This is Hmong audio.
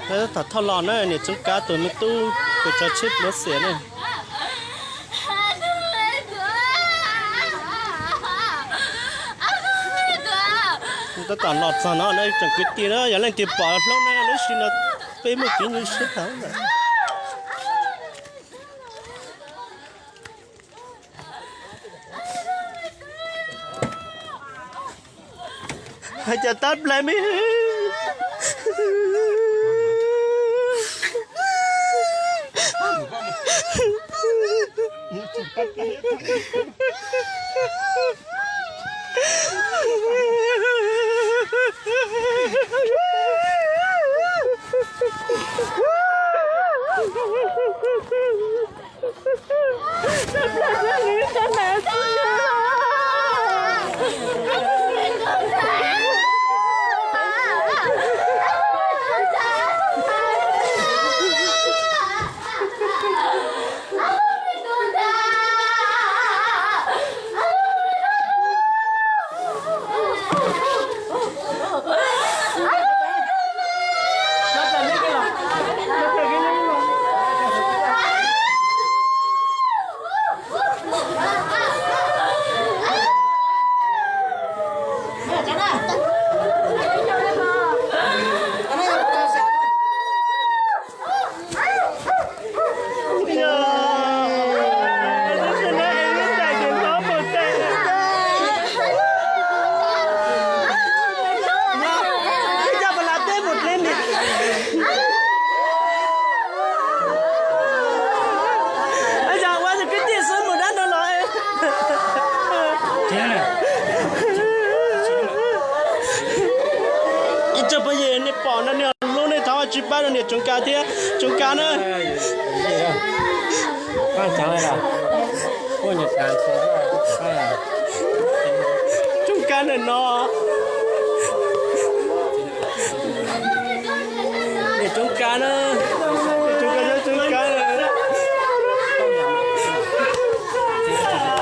Tab tom thauj los na, niam Txoov Kav tus me tub kws tsov tshiab pluav xiam na. Tab tom los txog no na tsoom kwv tij na, yog leej twg pom hlub na lub sij no peb muaj kev nyuaj siab heev lawm. Hais cas tab plaws me. Ib tsoom phooj ywg nej pom no nej hlub nej thov tsis pab rau niam Tsoov Kav thiab. Tsoov Kav na. Tsoov Kav ntawm no. Niam Tsoov Kav na.